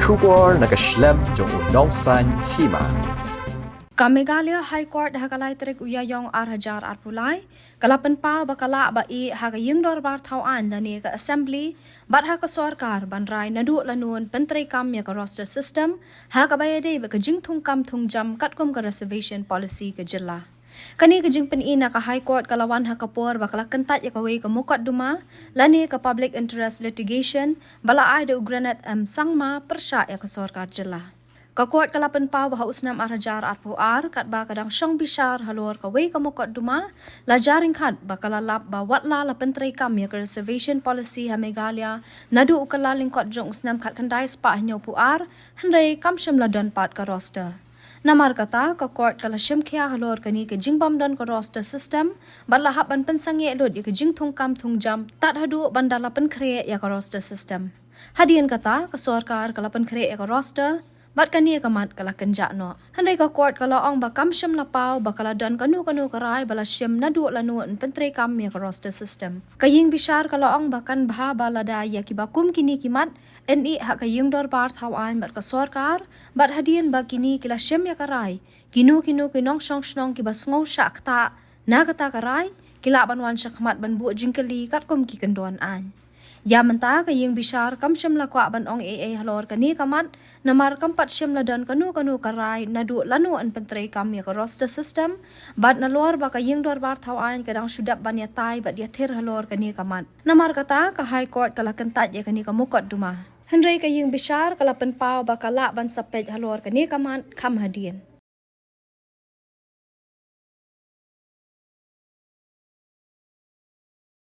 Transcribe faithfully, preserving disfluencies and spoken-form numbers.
Khubor na ka shlem jong u nongsaiñ hima. Ka Meghalaya High Court ha ka lai tarik u Ïaïong ar hajar arphew lai ka la pynpaw ba ka lah ba ïeh ha ka ïing dorbar thaw aiñ lane ka assembly bad ha ka sorkar ban rai naduh lano yn pyntreikam ïa ka roster system ha kaba ïadei bad ka jingthungkam thungjam katkum ka reservation policy ka jylla. Kane ka jingpyni na ka High Court ka la wan ha ka por ba ka la kyntait ïa kawei ka mukotduma lane ka public interest litigation ba la ai da u Granat M Sangma pyrshah ïa ka sorkar jylla. Ka court ka la pynpaw ba ha u snem ar hajar arphew ar katba ka dang shong bishar halor kawei ka mukotduma, la jia ryngkat ba ka la lap ba watla la pyntreikam ïa ka reservation policy ha Meghalaya naduh u kylla lyngkot jong u snem khatkhyndai spah hynñiewphew ar, hynrei kam shym la don pat ka roster. Namar kata ka court ka la shim khia halor kane ka jingbym don ka roster system bad la hap ban pynsangeh lut ïa ka jingthungkam thungjam tad haduh ban da la pynkhreh ïa ka roster system. Hadien kata ka sorkar ka la pynkhreh ïa ka roster bad kane ka mat ka la kynjah noh. Hynrei ka court ka la ong ba kam shym la paw ba ka la don kano kano ka rai ba la shim naduh lano yn pyntreikam ïa ka roster system. Ka ïing bishar ka la ong ba kan bha ba lada ïa kiba kum kine ki mat yn ïeh ha ka ïing dorbar thaw aiñ bad ka sorkar, bad hadien ba kine ki la shim ïa ka rai, kino kino ki nongshong shnong kiba sngew shah ktah na kata ka rai ki lah ban wan shakhmat ban buh jingkylli katkum ki kyndon aiñ. Ïa mynta ka ïing bishar kam shym la kwah ban ong ei ei halor kane ka mat, namar kam pat shym la don kano kano ka rai naduh lano yn pyntreikam ïa ka roster system, bad nalor ba ka ïing dorbar thaw aiñ ka dang shu dep ban ïatai bad ïathir halor kane ka mat. Namar kata ka High Court ka la kyntait ïa kane ka mukotduma. Hynrei ka ïing bishar ka la pynpaw ba ka lah ban sa peit halor kane ka mat kham hadien.